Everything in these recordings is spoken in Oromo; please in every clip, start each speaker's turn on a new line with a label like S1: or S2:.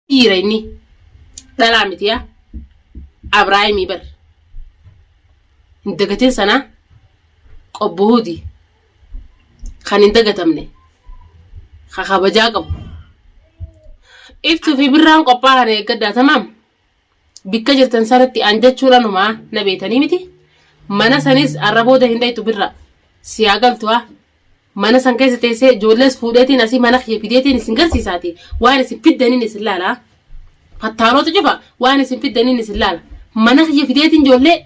S1: Dhiira inni. Dhalaa miti yaa. Abraahimii bar. Hin dagatin sanaa. Qobbohuudi. Kan hin dagatamne. Ka kabajaa qabu. Iftuu fi birraan qophaa'an eeggadhaa tamaam. Bikka jirtan sanatti an jechuun anumaa na beetanii miti. Mana sanis arra booda hin dhaytu birra. Siyaa galtu haa. Mana san keessa teessee ijoollees fuudheetiin asii mana kiyya fideetiin isin garsiisaati. Waan isin fiddaniin isin laala. Fattaaloota cufa waan isin fiddaniin isin laala. Mana kiyya fideetiin ijoollee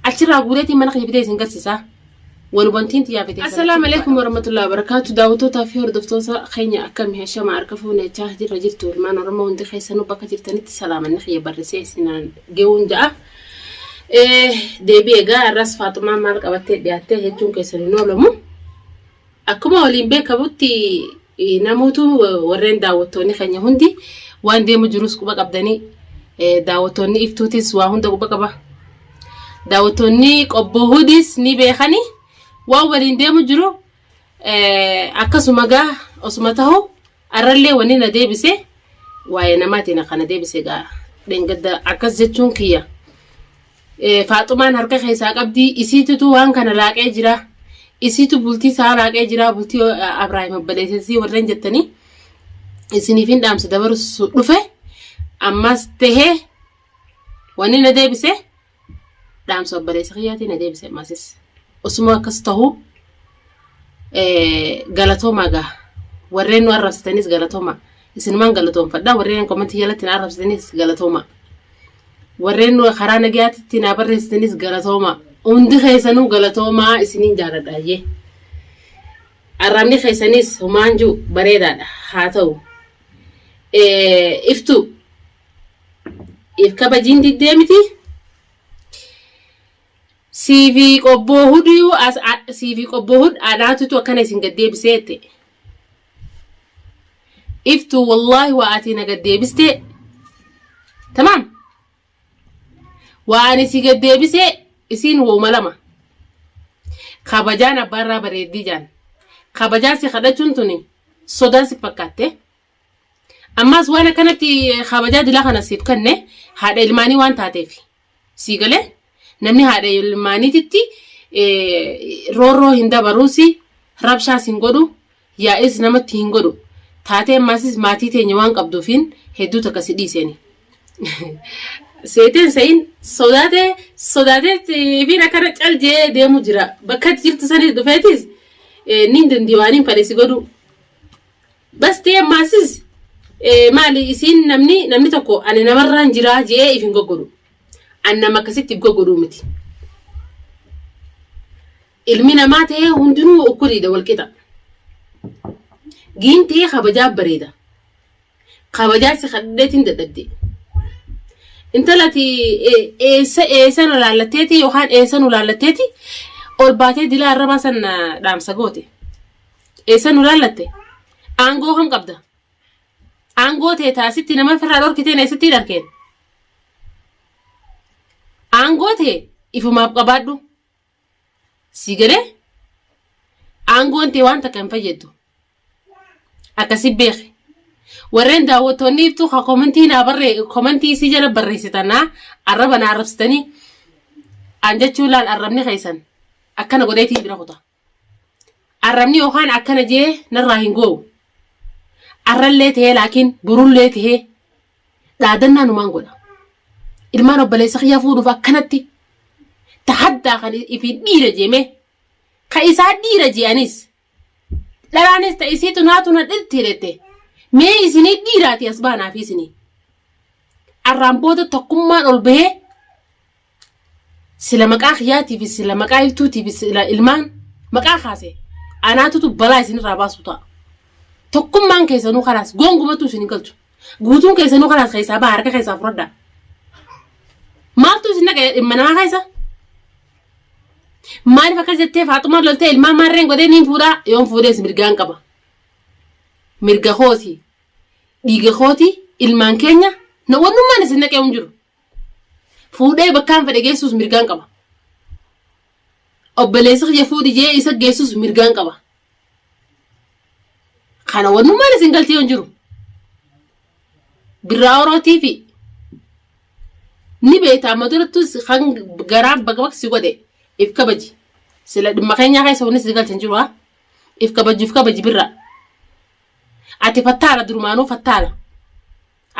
S1: achirraa guureetiin mana kiyya fidee isin garsiisaa. Walubantiin tiyyaa fidee. Assalaamu alaikum warahmatullahi wabarakatuh. Daawwattootaa fi hordoftoota keenya akkami hashama harka fuunechaa jirra jirtu ilmaan Oromoo hundi keessanuu bakka jirtanitti salaamanni kiyya barrisee isinaan ge'uun ja'a. Deebii egaa har'as Faaxumaan maal qabattee dhiyaattee jechuun keessan hin oolamu. Akkuma waliin beekamutti namootu warreen daawwattoonni keenya hundi waan deemu jirus quba qabdanii daawwattoonni iftuutis waa hunda quba qaba. Daawwattoonni qobboo hudis ni beekani waan waliin deemu jiru akkasuma gaa osuma ta'u Arrallee wanni na deebise waa'ee namaatiin kana deebise gaa dheengadda akkas jechuun kiyya. Faaxumaan harka keessaa qabdii isiitutu waan kana laaqee jira. Isiitu bultii isaa laaqee jira bultii Abrahaam obboleessisii warreen jettanii isiniif hin dhaamsa dabarsu dhufe ammas tahee wanni na deebise dhaamsa obboleessa kiyyaatiin na deebise ammasis. Osuma akkas ta'u galatoomaa gaa warreen nu arrabsitanis galatoomaa isinumaan galatoomfadha warreen komentii jalatti na arrabsitanis galatoomaa warreen nu karaa nagayaatitti na barreessitanis galatoomaa hundi keessanuu galatoomaa isiniin jaaladha ayyee arrabni keessanis humaan jiru bareedaadha haa ta'u iftu if kabajiin diddee miti Siifi qobboo hudiyuu as siifi qobboo hud anaatutu akkana isin gad deebisee jette. Iftuu wallaahi waa ati na gad deebistee. Tamaam. Waa ani si gad deebisee isiin wooma lama. Kabajaan abbaarraa bareeddii jaan. Kabajaa si kadhachuun tuni sodaa si fakkaatte. Ammaas waan akkanatti kabajaa dilaa kana siif kenne haadha ilmaanii waan taateef. Sii galee namni haadha ilmaaniititti roorroo hin dabaruusi rabshaas hin godhu yaa'is namatti hin godhu. Taatee ammaasis maatii teenya waan qabduufiin hedduu takka si dhiiseeni. Seeteen se'in sodaatee sodaatee fi akkana cal jee deemu jira. Bakka jirtu sanis dhufeetis niin dandi'a waan hin fedhe si godhu. Bas ta'e ammaasis maali isiin namni namni tokko ani namarraan jiraa je'ee if hin goggodhu. An nama akkasitti if goggodhuu miti. Ilmi namaa ta'ee hundinuu ukkuriidha walqixa. Giin ta'ee kabajaa bareeda. Kabajaa si kadhadheetiin dadhabde. Intalati eessa eessa nu laallatteeti yookaan eessa nu laallatteeti ol baatee dilaa arrabaa san dhaamsa goote. Eessa nu laallatte? Aangoo kam qabda? Aangoo tee taasitti nama ofirraa dhorkiteen eessatti dharkeen? Aangoo tee ifumaaf qabaadhu. Si galee? Aangoon tee waan takka hin fayyaddu. Akkasi beeki. Warreen daawwattoonni iftuu ka komentii naa barree komentii isii jala barreessitan naa arraba naa arrabsitanii an jechuun laal arrabni keessan akkana godheetii bira kuta. Arrabni yookaan akkana jee narraa hin goowu. Arrallee tahee laakiin borullee tahee dhaadannaa numaan godha. Ilmaan obboleessa kiyyaa fuudhuuf akkanatti tahaddaa kan ifiin dhiira jeemee ka isaa dhiira je'anis dhalaanis ta isiitu naatu na dhirti jette mee isinii dhiiraati as baanaa fi isinii. Arraan booda tokkummaan ol bahee Sila maqaa kiyyaatii fi sila maqaa iftuutii fi sila ilmaan maqaa kaase anaatutu balaa isinirraa baasu ta'a. Tokkummaan keessanuu kalaas gongumattuu isin hin galchu. Guutuun keessanuu kalaas keessaa baha harka keessaa fudhadhaa. Maaltu isin dhaqe dhimma namaa keessa? Maaliif akkas jettee Faaxumaan loltee ilmaan maarreen godhee niin fuudhaa yoon fuudhees mirgaan qaba. Mirga kooti. Dhiiga kooti ilmaan keenya na wannummaan isin dhaqee hin jiru. Fuudhee bakkaan fedhe geessuus mirgaan qaba. Obboleessi kiyya fuudhi jee isa geessuus mirgaan qaba. Kana wannummaan isin galchee hin jiru. Birraa Oroo TV ni beekta amma durattus kan garaan baqbaq si godhe if kabaji. Sila dhimma keenyaa keessa wanni si galchan jiru haa. If kabaji if kabaji birraa. Ati fattaala durumaanuu fattaala.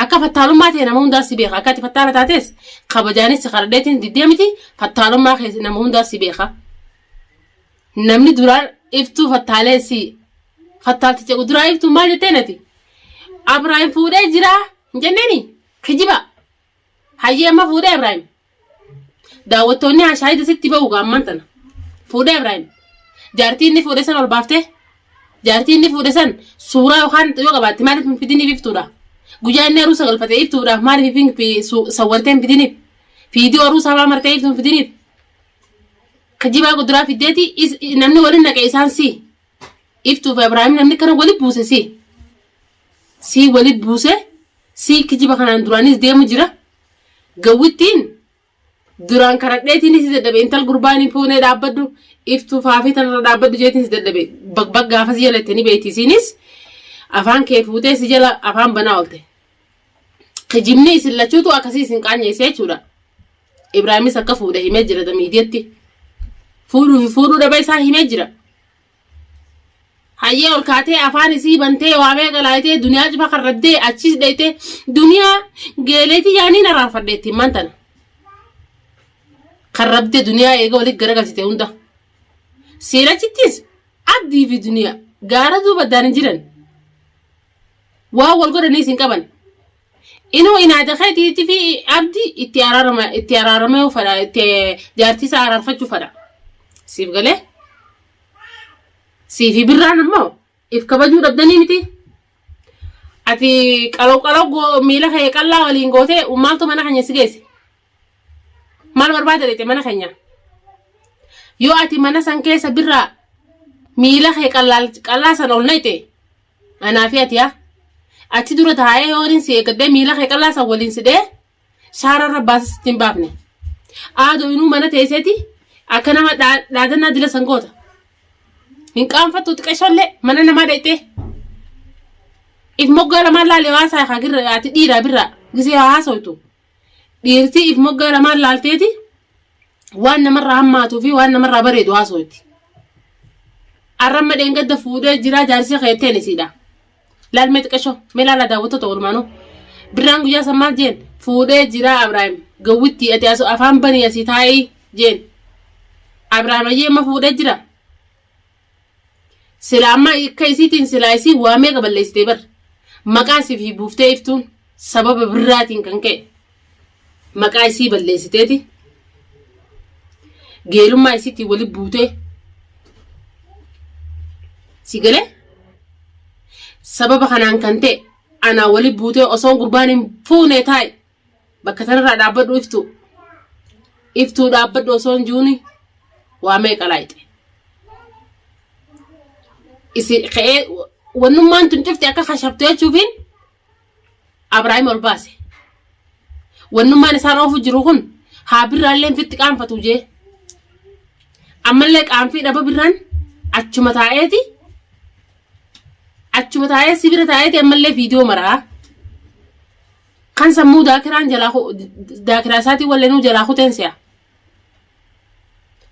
S1: Akka fattaalummaa ta'e nama hundaa si beeka. Akka ati fattaala taates kabajaanis si kadhadheetiin diddee miti fattaalummaa kee nama hundaa si beeka. Namni duraan iftuu fattaalee si fattaalticha duraa iftuu maal jetteen ati? Abraahim fuudhee jiraa hin jenneeni? Kijiba. Hayyee amma fuudhee Abraahim. Daawwattoonni haa shaahida sitti ba'u gaa ammaan tana. Fuudhee Ibraahim. Jaartii inni fuudhe san ol baaftee. Jaartii inni fuudhe san suuraa yookaan yoo qabaatte maaliif hin fidiniif iftuudha. Guyyaa inni aruusa galfate iftuudhaaf maaliif hin sawwartee hin fidiniif. Fiidiyoo aruusaa maa martee iftuu hin fidiniif. Kijibaa kuduraa fiddeeti namni waliin naqe isaan si. Iftuu fi Ibraahim namni kana wali buuse si. Si wali buuse si kijiba kanaan duraanis deemu jira. Gawwittiin duraan karadheetiin si dadhabe intal gurbaan hin fuunee dhaabbadhu iftuu faafii tanarra dhaabbadhu jeetiin si dadhabe bagbag gaafa si jala itti ni beekti isiinis afaan kee fuutee si jala afaan banaa oolte. Kijibni isin lachuutu akkasii isin qaanyeesse jechuudha. Ibraahimis akka fuudhe himee jira miidiyatti. Fuudhuu fi fuudhuu dhaba isaa himee jira. Hayyee ol kaatee afaan isii bantee waa meeqa laayitee duniyaa cufa karraddee achiis dheeytee duniyaa geeleetii yaaniin araarfadhe ittiin maan tana. Karrabdee duniyaa eega walitti garagalchite hunda. Siirachittis abdii fi duniyaa gaara duuba addaan hin jiran. Waan wal godhaniis hin qaban. Inuu inaada keetiitti fi abdi itti araarama itti araaramee fadha itti jaartii isaa araarfachuu fadha. Siif galee? Siifi birraan ammoo if kabajuu dhabdanii miti. Ati qaloo qaloo miila kee qallaa waliin gootee maaltu mana keenya si geesse? Maal barbaada dheete mana keenya? Yoo ati mana san keessa birraa miila kee qallaa san ol nayte anaa fi ati yaa achi dura taa'ee yoo waliin si eeggadhee miila kee qallaa san waliin si dhee shaara irra baasa sitti hin baafne. Aadoo inuu mana teesseeti akka nama dhaadannaa dila san goota. Hin qaanfattu xiqqeessollee mana namaa dhayxee. If moggaa lamaan laalee haasaa haa girra ati dhiiraa birraa gisee haa haasoytu. Dhiirtii if moggaa lamaan laalteeti waan namarraa hammaatuu fi waan namarraa bareedu haasoyti. Arramma dheengadda fuudhee jiraa jaarsii keetteen isiidha. Laal mee xiqqasho mee laala daawwattoota walumaanuu. Birraan guyyaa san maal jeen fuudhee jiraa Abraahim gawwittii ati asu afaan banii asii taa'ii jeen. Abraahim ayyee amma fuudhee jira. Sila amma akka isiitiin silaa isii waa meeqa balleessitee bar. Maqaa siif buuftee iftuun sababa birraatiin kan ka'e. Maqaa isii balleessiteeti. Geelummaa isiitiin wali buutee. Si galee? Sababa kanaan kan ta'e anaa wali buutee osoo gurbaan hin fuune taa'e bakka tanarraa dhaabbadhu iftuu. Iftuu dhaabbadhu osoo hin juuni waa meeqa laayxe. Isi ka'ee wannummaan tun cufti akka kashaftu jechuufiin Abrahaam ol baase. Wannummaan isaan oofu jiru kun haa birraallee fitti qaanfatu jee. Ammallee qaanfii dhaba birraan achuma taa'eeti achuma taa'ee si bira taa'eeti ammallee viidiyoo maraa. Kan sammuu daakiraan jalaa daakiraa isaatiin walleenuu jalaa kuteen si'a.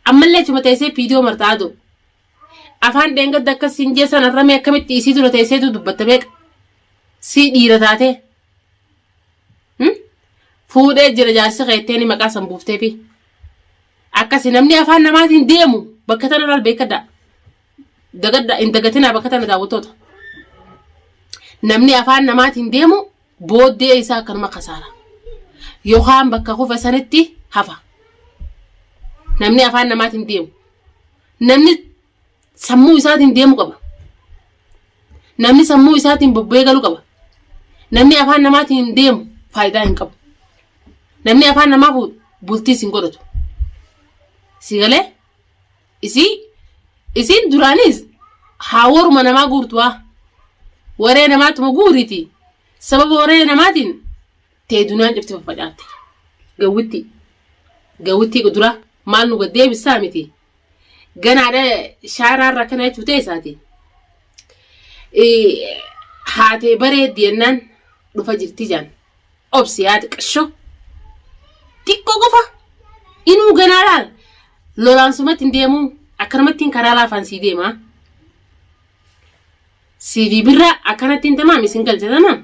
S1: Ammallee achuma teessee viidiyoo martaa aduu. Afaan dheengadda akkas siin jee sana ramee akkamitti isii dura teesseetu dubbatta beeqa. Sii dhiira taatee. Fuudhee jira jaarsi keetteeni maqaa san buufteefi. Akkasi namni afaan namaatiin deemu bakka tana laal beekadha. Dagadha hin dagatinaa bakka tana daawwattoota. Namni afaan namaatiin deemu booddee isaa akkanuma kasaara. Yookaan bakka kufe sanitti hafa. Namni afaan namaatiin deemu. Namni sammuu isaatiin deemu qaba. Namni sammuu isaatiin bobba'ee galu qaba. Namni afaan namaatiin deemu faayidaa hin qabu. Namni afaan namaa fuudhu bultiis hin godhatu. Si galee? Isii isiin duraanis haa waruma namaa guurtu haa. Waree namaatuma guuriti. Sababa waree namaatiin tee duniyaan cufti faffacaatte. Gawwitti. Gawwittii dura maal nu gad deebisaa miti. Ganaadha shaaraarra akkana jechuu ta'e isaati. Haatee bareeddi jennaan dhufa jirti jaan. Obsi yaa xiqqasho. Xiqqoo qofa. Inuu ganaa laal. Lolaan sumatti hin deemuu. Akkanumattiin karaa laafaan sii deema. Siifii birraa akkanattiin tamaam isin galcha tamaam.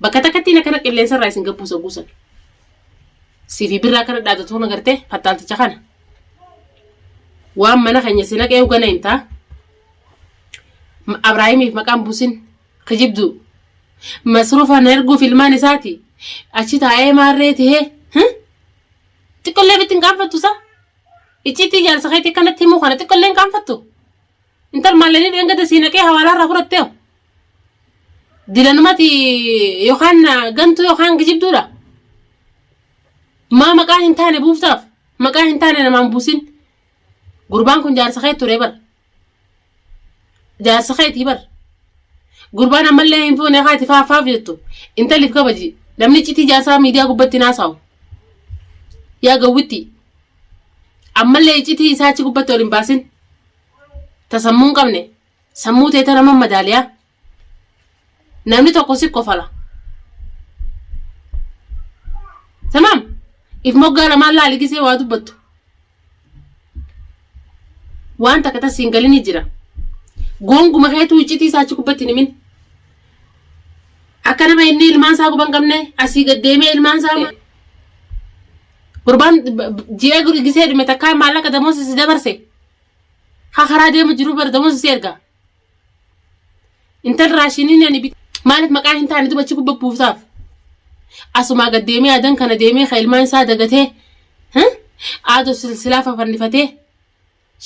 S1: Bakka takkattiin akkana qilleensa irraa isin gabbuusa guusan. Siifii birraa akkana dhaadatuun agartee fattaalticha kana. Waan mana keenya si naqee gana himtaa. Abraahimiif maqaan buusin kijibduu. Masruufa na erguuf ilmaan isaati. Achi taa'ee maarree tahee. Xiqqollee ofitti hin qaanfattu sa? Icciitii jaarsa keetii akkanatti himuu kana xiqqollee hin qaanfattu? Intal maallanii dhengada sii naqee hawaalaa irraa fudhattee Dilanumati yookaan gantuu yookaan kijibduudha. Maa maqaa hin taane buuftaaf? Maqaa hin taane namaan buusin. Gurbaan kun jaarsa kee ture bar. Jaarsa keetii bar. Gurbaan ammallee hin fuune haati faaffaaf jettu. Intalliif kabaji. Namni iccitii jaarsaa miidiyaa gubbatti hin haasa'u. Yaa gawwitti. Ammallee iccitii isaa achi gubbatti ol hin baasin. Ta sammuu hin qabne. Sammuu tee tana man madaaliyaa. Namni tokko si kofala. Tamaam. If moggaa lamaan laali gisee waa dubbattu. Waan takka tas siin galini jira. Goonguma keetuu iccitii isaa achi gubbatti hin himin. Akka nama inni ilmaan isaa guban qabne asii gad deemee ilmaan isaa gurbaan ji'a gisee dhume takkaa maallaqa damoos si dabarse. Ha karaa deemu jiru bar damoos si erga. Intal raashiniin ani bit maaliif maqaa hin taane duba achi gubba buuftaaf. Asumaa gad deemee adan kana deemee ka ilmaan isaa dagatee aadoo silsilaa fafannifatee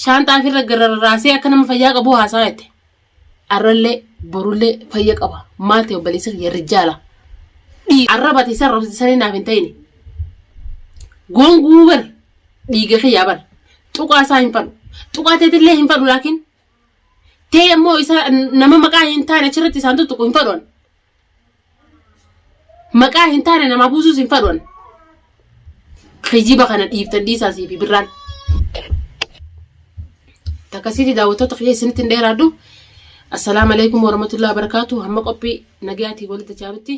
S1: shaanxaa ofirra gararraasee akka nama fayyaa qabuu haasaa jette. Arrallee borullee fayya qaba. Maal ta'e obboleessi kiyya rijaala. Arraba ati isa arrabsite sanii naaf hin ta'ini. Goonguu bar dhiiga kiyyaa bar. Tuqaa isaa hin fadhu. Tuqaa teetillee hin fadhu laakiin Tee immoo isa nama maqaa hin taane achirratti isaan tuttuqu hin fadhu. Maqaa hin taane namaa buusuus hin fadhu. Kijiba kana dhiiftan dhiisaa siifi birraan. Takkasiiti daawwattoota kiyya isinitti hin dheeraadhu. Assalaamu alaikum warahmatullahi wabarakatuh. Hamma qophii nagayaatii walitti chaalutti.